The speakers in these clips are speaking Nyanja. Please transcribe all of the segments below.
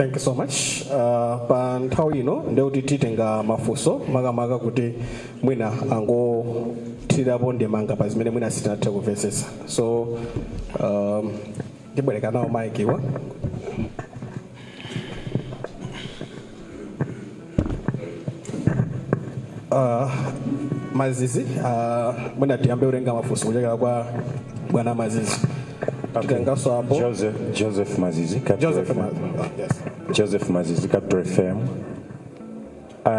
Thank you so much. Pa nthawi ino ndekuti titenga mafunso, makamaka kuti mwina angothirirapo ndemanga pa zimene mwina sitinathe kumvetsetsa. So ndibwereka nawo mic wa Mazizi. Mwina tiyambe kutenga mafunso kuchokera kwa bwana Mazizi. Titenganso apo. Joseph Mazizi, Capital Joseph FM. Mazizi. Oh, yes. Joseph Mazizi, Capital FM.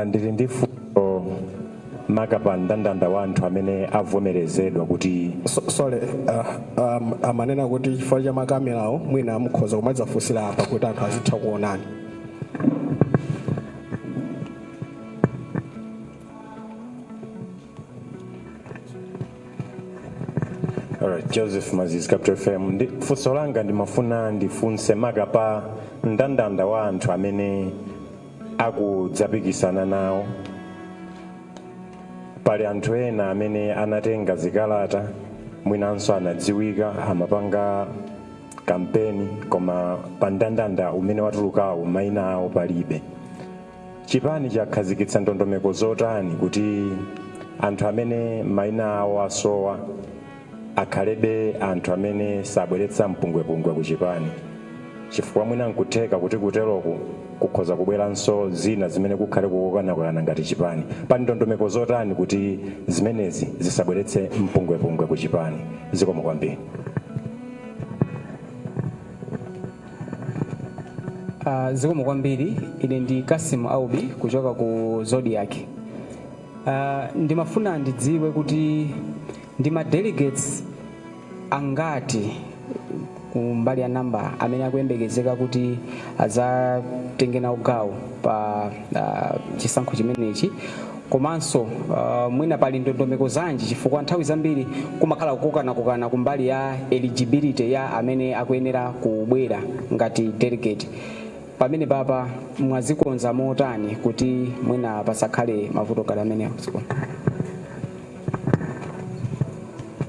Ndili ndi funso maka pa mndandanda wa anthu amene avomerezedwa kuti So, sorry, amanena kuti chifukwa cha makamerawo mwina mukhoza kumadzafunsira apa kuti anthu azitha kuonani. Alright, Joseph Mazizi, Capital FM. Ndi funso langa ndimafuna ndifunse maka pa mndandanda wa anthu amene akudzapikisana nawo. Pali anthu ena amene anatenga zikalata, mwinanso anadziwika, amapanga kampeni, koma pa mndandanda umene watulukawo mayina awo palibe. Chipani chakhazikitsa ndondomeko zotani kuti anthu amene mayina awo asowa akhalebe anthu amene sabweretsa mpungwepungwe ku chipani? Chifukwa mwina nkutheka kuti kuteroku kukhoza kubweranso zina zimene kukhale kukokanakokana ngati chipani. Pali ndondomeko zotani kuti zimenezi zisabweretse mpungwepungwe ku chipani? Zikomo kwambiri. Zikomo kwambiri. Ine ndi Kasim Aubi kuchoka ku Zodiak. Ndimafuna ndidziwe kuti ndi ma delegates angati kumbali ya namba amene akuyembekezeka kuti adzatenge nawo gawo pa chisankho chimenechi, komanso mwina pali ndondomeko zanji, chifukwa nthawi zambiri kumakhala kukokanakokana kumbali ya eligibility ya amene akuyenera kubwera ngati delegate. Pamene papa mwazikonza motani kuti mwina pasakhale mavuto ngati amenewo? Zikomo.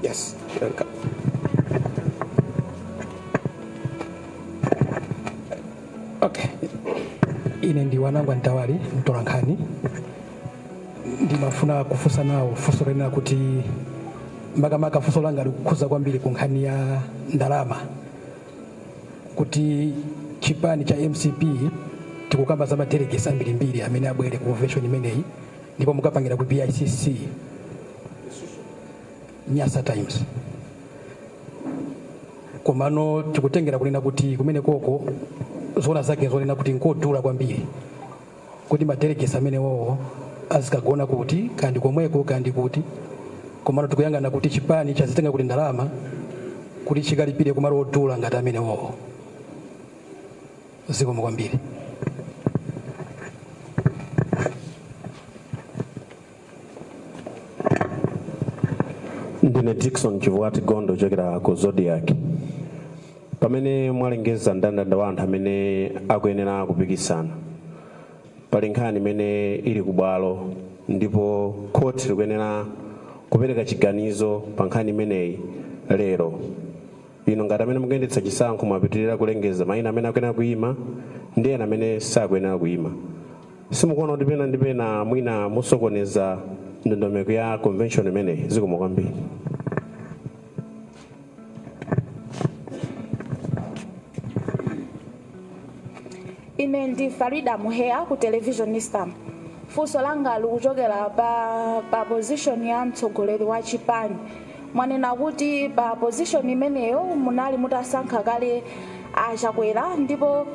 Yes. Okay, ine ndi Wanangwa Mtawali, mtolankhani. Ndimafuna kufunsa nawo funso lonena kuti makamaka funso langa likukhuza kwambiri ku nkhani ya ndalama, kuti chipani cha MCP tikukamba za madelegates ambirimbiri amene abwere ku convention imeneyi, ndipo mukapangira ku BICC. Nyasa Times. Komano tikutengera kunena kuti kumene koko zoona zake zonena kuti nkodula kwambiri, kuti madelegates amenewowo azikagona kuti kandi komweko kandi kuti. Komano tikuyang'ana kuti chipani chazitenga kuti ndalama kuti chikalipire kumalo odula ngati amenewowo? Zikomo kwambiri. Ndine Dickson Chivuati Gondo kuchokera ku Zodiak. Pamene mwalengeza mndandanda wa anthu amene akuyenera kupikisana, pali nkhani imene ili kubwalo ndipo khoti likuyenera kupereka chiganizo pa nkhani imeneyi lero. Inu ngati amene mukuyendetsa chisankho mwapitirira kulengeza mayina amene akuyenera kuyima ndi ena amene sakuyenera kuyima. Simukuona kuti pena ndi pena mwina musokoneza ndondomeko ya convention imeneyi? Zikomo kwambiri. Ine ndi Farida Muheya ku Television Islam. Funso langa likuchokera pa position ya mtsogoleri wa chipani. Mwanena kuti pa position imeneyo munali mutasankha kale Achakwera, ndipo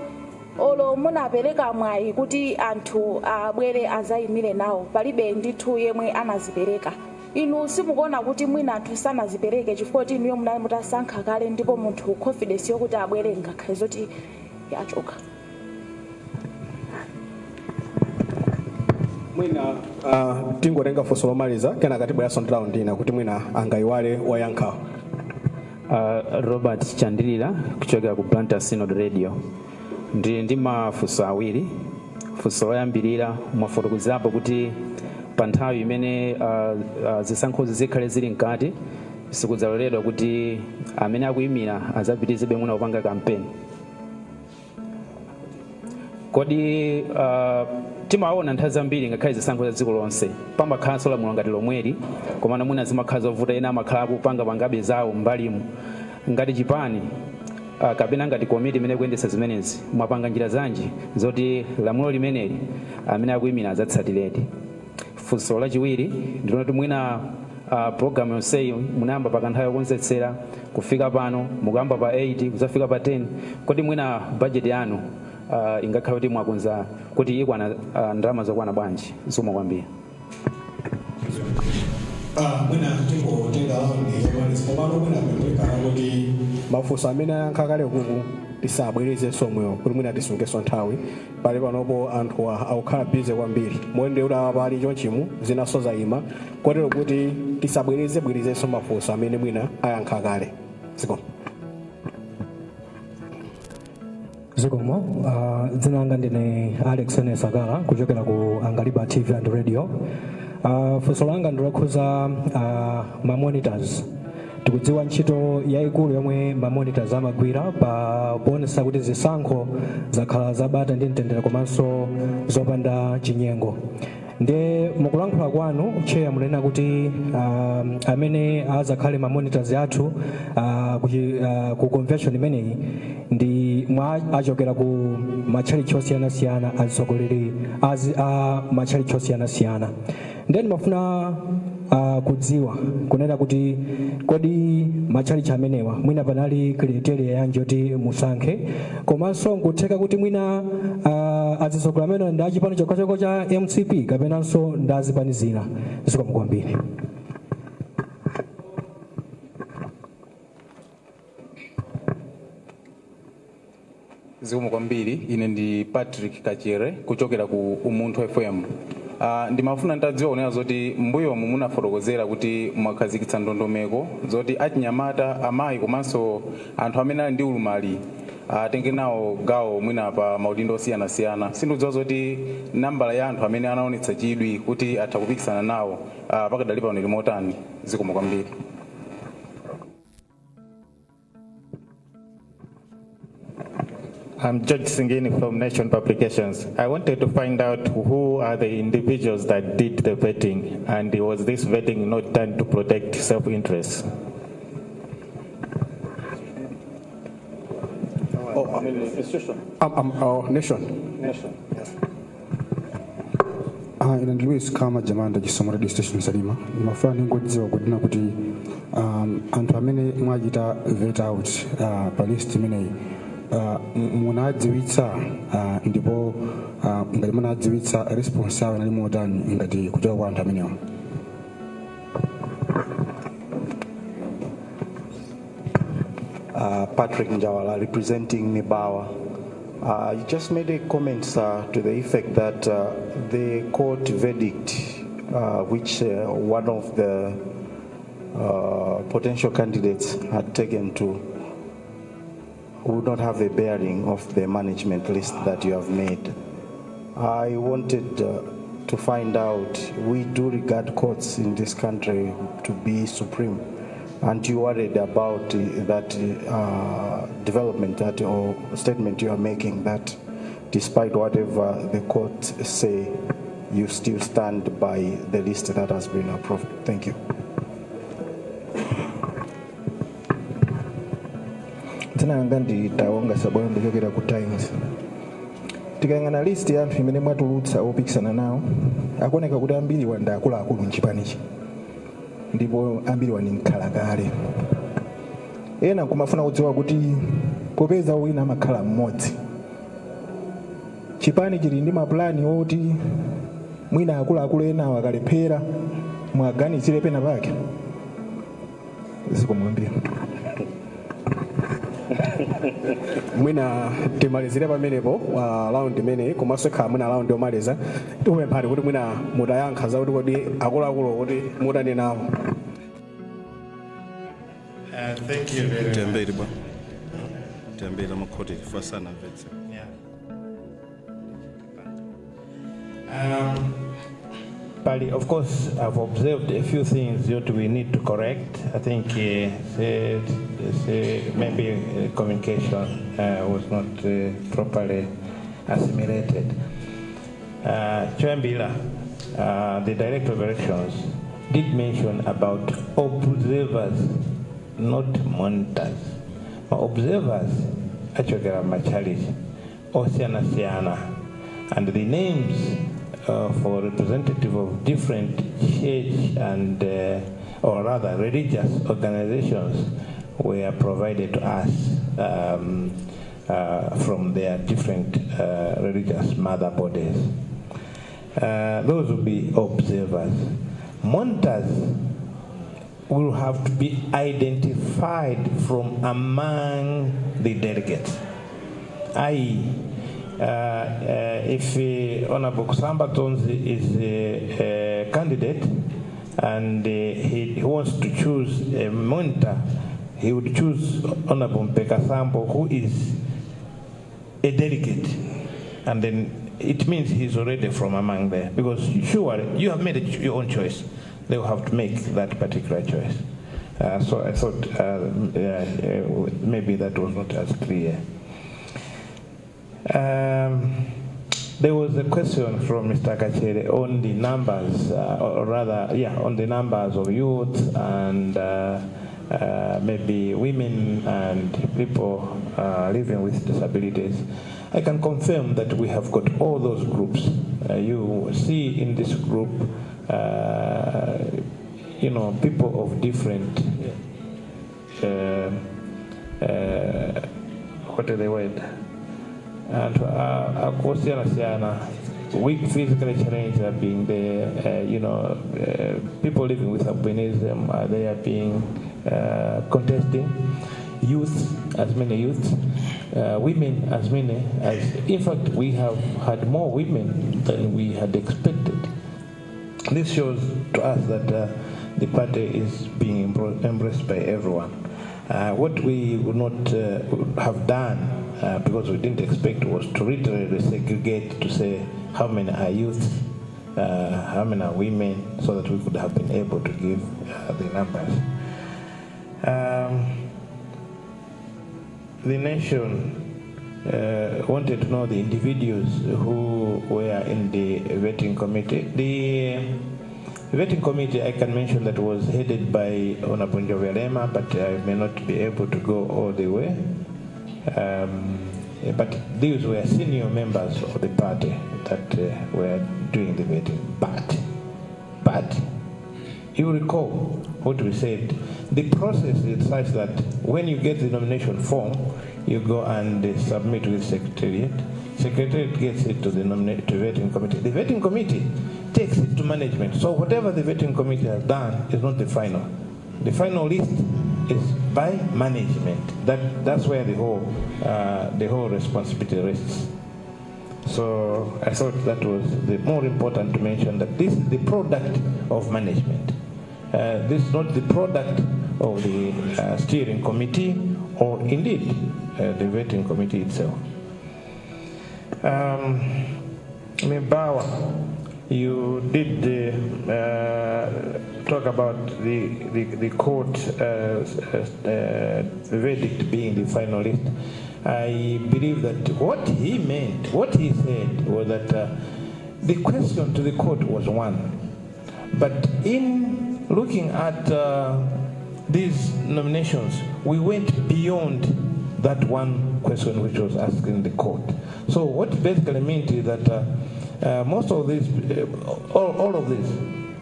olo munapereka mwayi kuti anthu abwere azayimire nawo, palibe ndithu yemwe anazipereka. Inu simukuona kuti mwina anthu sanazipereke chifukwa kuti inuyo munali mutasankha kale, ndipo munthu confidence yokuti abwere ngakhale zoti yachoka? Mwina tingotenga funso lomaliza, kenaka tibweranso ndi round ina kuti mwina angayiwale wayankhawo. Robert Chandilira kuchokera ku Blantyre Synod Radio. Ndili ndi mafunso awiri. Funso loyambirira, mwafotokozerapo kuti pa nthawi imene zisankhozi zikhale zili mkati, sikudzaloledwa kuti amene akuyimira azapitizebe mwina kupanga kampeni. Kodi timaona nthawi zambiri ngakhale zisankho za dziko lonse pamakhalanso lamulo ngati lomweli, komano mwina zimakhala zovuta, ena amakhala akupanga pangabe zawo mbalimu. Ngati chipani kapena ngati komiti imene ikuyendetsa zimenezi, mwapanga njira zanji zoti lamulo limeneli amene akuyimira adzatsatiredi? Funso lachiwiri ndiloti mwina program yonseyi munayamba pakanthawi yokonzetsera kufika pano mukuyamba pa 8 kuzafika pa 10, kodi mwina budget yanu ingakhale kuti mwakonza kuti ikwana ndalama zokwana bwanji? Zikomo kwambiri. Mwina tingotenga round yomaliza, komano mwina pempekana kuti mafunso amene ayankha kale kuku tisabwerezenso omwewo, kuti mwina tisungenso nthawi. Pali panopo anthu akukhala busy kwambiri, moyende kuti awa pali chonchimu zinaso zayima, kotero kuti tisabwereze bwerezenso mafunso amene mwina ayankha kale. Zikomo. Zikomo. Dzina langa ndine Alex Sakala kuchokera ku Angaliba TV and Radio. Funso langa ndilokhuza ma monitors. Tikudziwa ntchito yayikulu yomwe ma monitors amagwira pa kuonetsa kuti zisankho zakhala zabata ndi mtendere komanso zopanda chinyengo. Ndiye mukulankhula kwanu, Chair, munena kuti amene azakhale ma monitors athu ku convention imeneyi ndi mwa achokera ku matchalitchi osiyanasiyana, atsogoleri a matchalitchi osiyanasiyana. Ndiye ndimafuna kudziwa kunena kuti kodi matchalitchi amenewa mwina panali criteria yanji yoti musankhe, komanso nkutheka kuti mwina azitsogoleri amenewa ndi achipani chokhachokha cha MCP kapenanso ndi azipani zina? Zikomo kwambiri. Zikomo kwambiri. Ine ndi Patrick Kachere kuchokera ku Umunthu FM. Ndimafuna ntadziwa kunena zoti mbuyomu munafotokozera kuti mwakhazikitsa ndondomeko zoti achinyamata, amayi komanso anthu amene ali ndi ulumali atenge nawo gawo mwina pa maudindo osiyanasiyana. Sindikudziwa zoti nambala ya anthu amene anaonetsa chidwi kuti atha kupikisana nawo pakadali pano ili motani? Zikomo kwambiri. I'm George Singini from Nation Publications. I wanted to find out who are the individuals that did the vetting, and was this vetting not done to protect self-interest? Oh, oh, Nation. Nation. Ine ndi Louis Kama Jamanda, Chisomo Radio Station, Salima. Ndimafuna ndingodziwa kunena kuti anthu amene mwachita vet out pa list imeneyi munadziwitsa, ndipo ngati munadziwitsa, response yawo inali motani ngati kuchoka kwa anthu amenewa? Patrick Njawala, representing Mibawa. You just made a comment, sir, to the effect that the court verdict, which one of the potential candidates had taken to, would not have a bearing of the management list that you have made. I wanted to find out, we do regard courts in this country to be supreme. Aren't you worried about that development that or statement you are making, that despite whatever the courts say, you still stand by the list that has been approved? Thank you. Dzina langa ndi Tawonga Sabwana, ndikuchokera ku Times. Tikayang'ana list ya anthu imene mwatulutsa opikisana nawo, akuoneka kuti ambiriwa ndi akuluakulu mchipanichi, ndipo ambiriwa ndi mkhalakale. Ena nkumafuna kudziwa kuti popeza wina amakhala mmodzi, chipani chili ndi mapulani oti mwina akuluakulu enawo akalephera mwaganizire pena pake? Zikomo kwambiri. Mwina timalizire pamenepo round imeneyi, komanso ikhala mwina round yomaliza. Tikupemphani kuti mwina mutayankha zakuti kodi akuluakulu kuti mutani nawo. Thank you very much. Tiyambere bwa, tiyambere makhoti chifukwa sanamvetse. Yeah. Pali, of course, I've observed a few things that we need to correct. I think say maybe communication was not properly assimilated. Choyambira, the Director of Elections did mention about observers, not monitors. Ma observers achokera machalichi osiyanasiyana, and the names for representative of different church and or rather religious organizations were provided to us from their different religious mother bodies. Those will be observers. Monitors will have to be identified from among the delegates. I.e., if Honorable Kusamba Tonzi is a candidate and he wants to choose a monitor, he would choose Honorable Mpeka Sambo, who is a delegate. And then it means he's already from among there. Because sure, you have made your own choice. They will have to make that particular choice. So I thought maybe that was not as clear. There was a question from Mr. Kachere on the numbers, or rather, yeah, on the numbers of youth and maybe women and people living with disabilities. I can confirm that we have got all those groups. You see in this group, people of different, what are the word? Anthu akosiyanasiyana, weak, physically challenged are being there, people living with albinism are there being contesting, youth, as many youths, women as many as, in fact, we have had more women than we had expected. This shows to us that the party is being embraced by everyone. What we would not have done, because we didn't expect, was to literally segregate to say how many are youth, how many are women, so that we could have been able to give the numbers. The nation wanted to know the individuals who were in the vetting committee. The vetting committee, I can mention that was headed by Honorable Lema, but I may not be able to go all the way. But these were senior members of the party that were doing the vetting. But you recall what we said. The process is such that when you get the nomination form, you go and submit with secretariat. Secretariat gets it to the to vetting committee. The vetting committee takes it to management. So whatever the vetting committee has done is not the final. The final list is by management. That's where the whole responsibility rests. So I thought that was the more important to mention that this is the product of management. This is not the product of the steering committee or indeed the vetting committee itself. Mibawa, you did talk about the court verdict being the final list. I believe that what he meant, what he said was that the question to the court was one. But in looking at these nominations, we went beyond that one question which was asked in the court. So what basically meant is that most of these, all of these,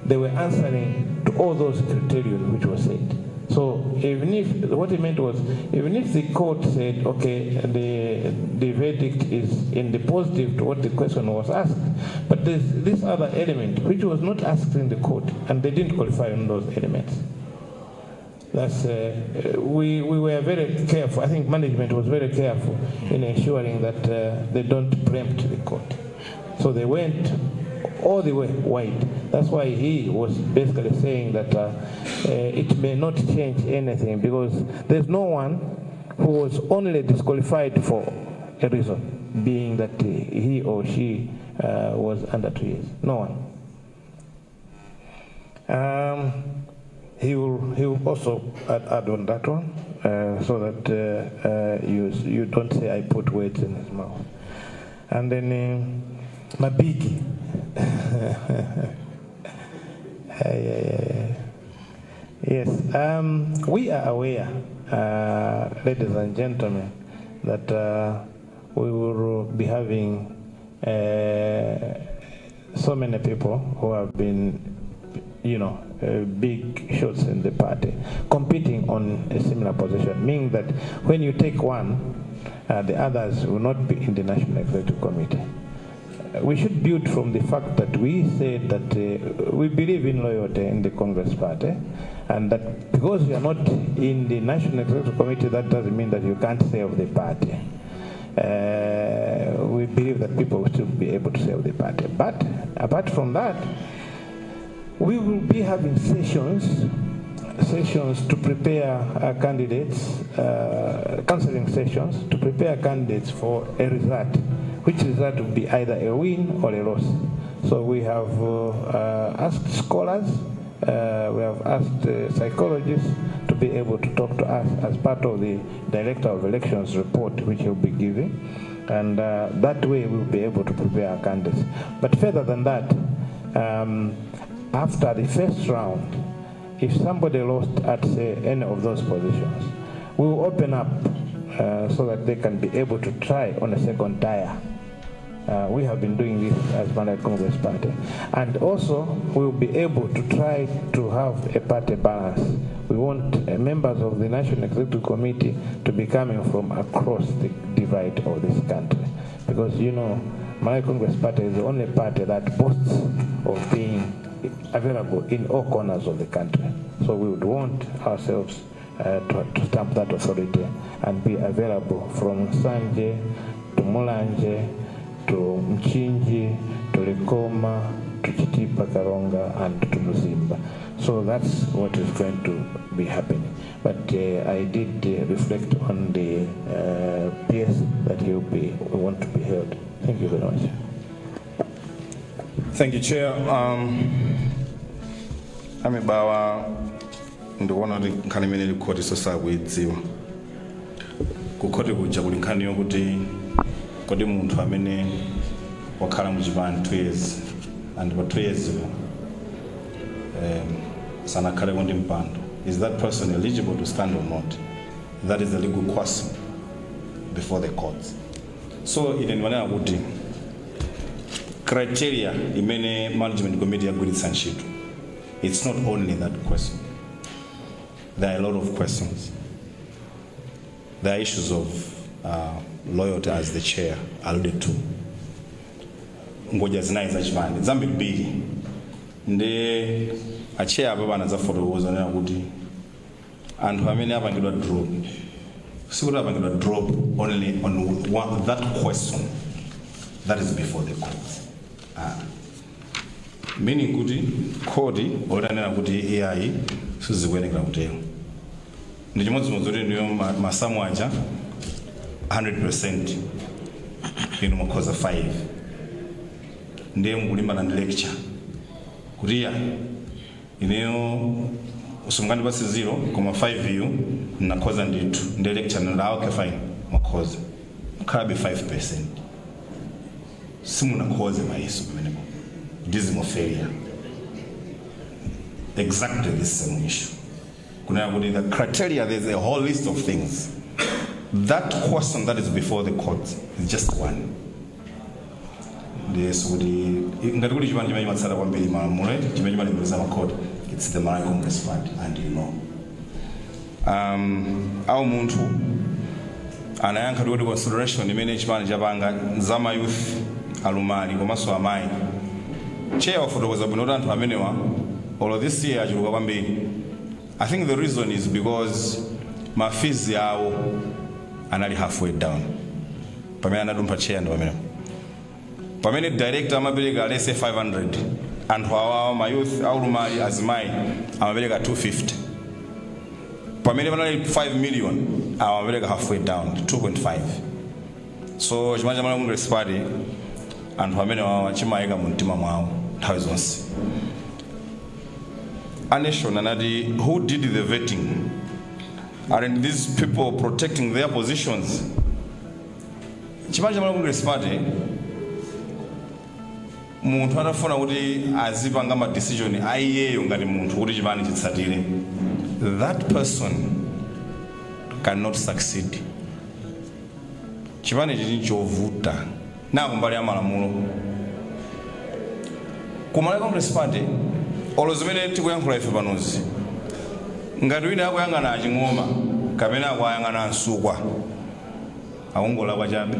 they were answering to all those criteria which were said. So even if, what he meant was, even if the court said, okay, the verdict is in the positive to what the question was asked, but there's this other element which was not asked in the court, and they didn't qualify on those elements. We were very careful. I think management was very careful in ensuring that they don't preempt the court. So they went all the way wide. That's why he was basically saying that it may not change anything, because there's no one who was only disqualified for a reason, being that he or she was under 2 years. No one. He will also add on that one, so that you don't say I put words in his mouth. And then mabigi. Yeah. Yes, we are aware, ladies and gentlemen, that we will be having so many people who have been big shots in the party competing on a similar position, meaning that when you take one, the others will not be in the National Executive Committee. We should build from the fact that we said that we believe in loyalty in the Congress Party, and that because you are not in the National Executive Committee, that doesn't mean that you can't serve the party. We believe that people will still be able to serve the party. But apart from that, we will be having sessions to prepare candidates, counseling sessions to prepare candidates for a result, which result will be either a win or a loss. So we have asked scholars, we have asked psychologists to be able to talk to us as part of the Director of Elections report, which he'll be giving. And that way we'll be able to prepare our candidates. But further than that, after the first round, if somebody lost at, say, any of those positions, we will open up so that they can be able to try on a second tier. We have been doing this as Malawi Congress Party. And also, we will be able to try to have a party balance. We want members of the National Executive Committee to be coming from across the divide of this country. Because Malawi Congress Party is the only party that boasts of being available in all corners of the country. So we would want ourselves to stamp that authority and be available from Nsanje to Mulanje to Mchinji to Likoma to Chitipa Karonga and to Mzimba. So that's what is going to be happening. But I did reflect on the PS that he'll be want to be held. Thank you very much. Thank you, Chair. A Mibawa, ndikuona kuti nkhani imene ili khoti sakuidziwa. Kukhoti kuja kuli nkhani yokuti kodi munthu amene wakhala muchipani 2 years and pa 2 years sanakhaleko ndi mpando, is that person eligible to stand or not? That is the legal question before the courts. So ine ndimanena kuti criteria imene management committee yagwiritsa ntchito, it's not only that question. There are a lot of questions. There are issues of loyalty, as the chair alluded to, ngodya zinayi zachipani zambirimbiri. Ndi a chair apa panadzafotokoza nena kuti anthu amene apangidwa drop, sikuti apangidwa drop only on one, that question that is before the courts. Ah. Meaning kuti khoti otanena kuti ai, sizikuyenekera kutero. Ndi chimodzimodzi kuti ndiyo masamu aja 100%, inu mukhoza 5, ndiye mukulimbana ndi lecturer kuti iya, ineyo usungandipatse 0 koma 5 iyu nakhoza ndithu. Ndi lecturer nda, "Okay, fine, mwakhoza," mukhalabe 5%, simunakhoze mayeso pamenepo. Dismal failure. Exactly the same issue, kunena kuti the criteria, there's a whole list of things. That question that is before the court is just one. Ndiyeso kuti ngati kuti chipani chimene chimatsata kwambiri malamulo, chimene chimalemekeza makhoti, it's the Malawi Congress Party. And awo munthu anayankha kuti consideration imene chipani chapanga za ma youth, alumali komanso amayi. Chair wafotokoza bwino kuti anthu amenewa olo this year achuluka kwambiri. I think the reason is because ma fees awo anali halfway down. Pamene anadumpha chair ndi pamenepo pamene director amapereka, let's say, 500, anthu awawa, ma youth, aulumali, azimayi, amapereka 250. Pamene panali 5 million, awa amapereka halfway down, 2.5. So chimene cha Malawi Congress Party, anthu amene wawa chimayika mu mtima mwawo nthawi zonse. A Nation anati, "Who did the vetting? Aren't these people protecting their positions?" Chipani cha Malawi Congress Party Munthu atafuna kuti azipanga ma decision a iyeyo ngati munthu kuti chipani chitsatire, that person cannot succeed. Chipani chili chovuta na kumbali ya malamulo ku Malawi Congress Party. Olo zimene tikuyankhula ife panozi, ngati wina akuyang'ana aching'oma kapena akuyang'ana ansukwa, akungolakwa chabe.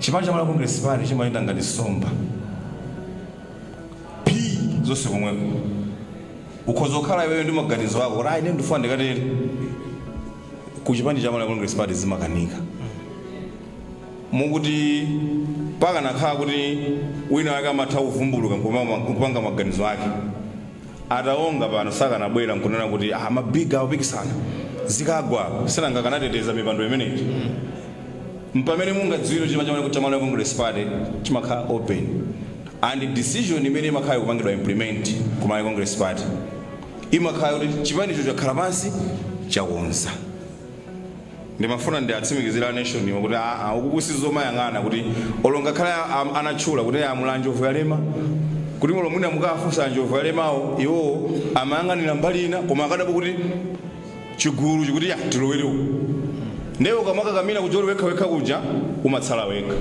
Chipani cha Malawi Congress Party chimayenda ngati somba p zonse komweko. Ukhoza kukhala iweyo ndi maganizo ako kuti ine ndifuna ndikatere, ku chipani cha Malawi Congress Party zimakanika. Mukuti pakanakhala kuti wina wake amatha kuvumbuluka nkupanga maganizo ake, ataonga pano sakanabwera nkunena kuti mabiga akupikisana zikagwa, sinanga kanateteza mipando imeneyi. Mpamene mungadziwire chipani cha Malawi Congress Party chimakhala open, and decision imene imakhala ikupangidwa implement ku Malawi Congress Party imakhala kuti chipanicho chakhala pansi, chakonza. Ndimafuna ndi atsimikizira nation iwo kuti aa, uku kusizomayang'ana kuti olo ngakhale anatchula kuti amula Njovu yalema, kuti olo mwina mukafunsa Njovu yalemawo, iwowo amayang'anira mbali ina, koma akadapo kuti chigulu chikuti ya tilowere uku. Ndiye ukamakakamira kuja uli wekha wekha kuja, umatsala wekha.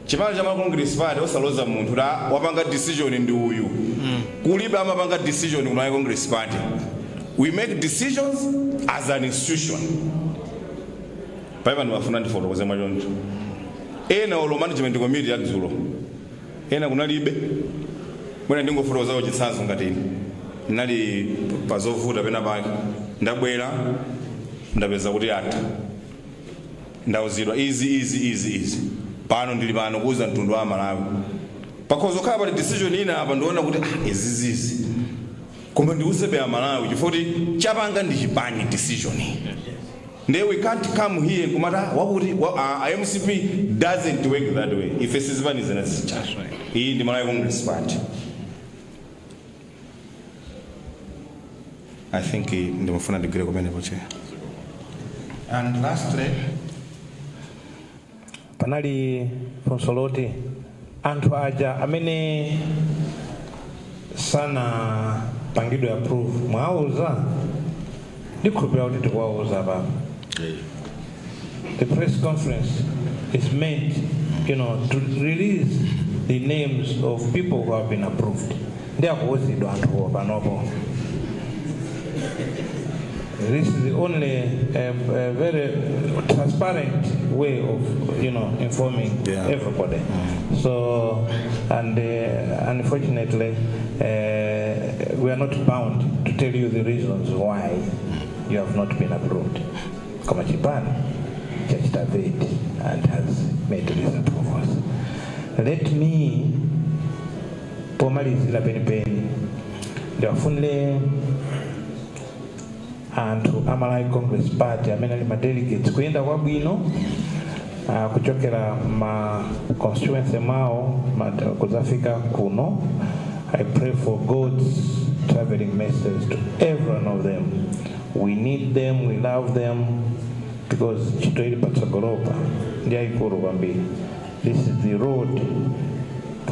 Chipani cha Malawi Congress Party osaloza munthu kuti wapanga decision ndi uyu. Kulibe amapanga decision ku Malawi Congress Party. We make decisions as an institution. Paipa ndimafuna ndifotokoze mwachoncho. Ena olo management committee ya dzulo ena kunalibe. Mwina ndingofotokozawo chitsanzo, ngati ine ndinali pa zovuta pena pake, ndabwera ndapeza kuti atha, ndauzidwa izi, izi, izi, izi. Pano ndili pano kuuza mtundu wa Malawi, pakhoza kukhala pali decision ina apa, ndiona kuti izizizi, koma ndiuzebe Amalawi chifukwa kuti chapanga ndi chipani decision. Ndiye we can't come here kumata wakuti MCP doesn't work that way. Ife sizipani zina zija, iyi ndi Malawi Congress Party. I think ndimafuna ndigwire kumenepo, Chair. And lastly, panali funso loti anthu aja amene sanapangidwe approve mwauza. Ndikhulupirira kuti tikuwauza papa. The press conference is meant to release the names of people who have been approved. Ndi akuwuzidwa anthuwo panopo. This is the only very transparent way of informing everybody. So, and unfortunately, we are not bound to tell you the reasons why you have not been approved. Koma chipani chachita vet and has made these approvals. Let me, pomalizira penipeni, ndiwafunire anthu a Malawi Congress Party amene ali ma delegates kuyenda kwabwino kuchokera ma constituency mwawo kudzafika kuno. I pray for God's traveling mercies to every one of them. We need them, we love them, because ntchito ili patsogolopa ndi yayikulu kwambiri. This is the road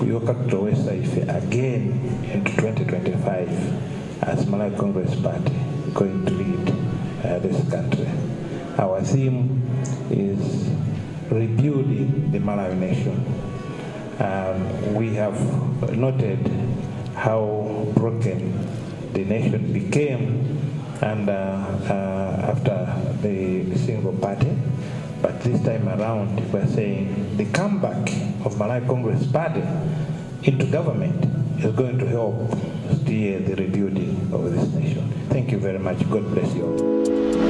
yokatitowesa ife again into 2025 as Malawi Congress Party going to lead this country. Our theme is rebuilding the Malawi nation. We have noted how broken the nation became and after the single party, but this time around we're saying the comeback of Malawi Congress Party into government is going to help steer the rebuilding of this nation. Thank you very much. God bless you all.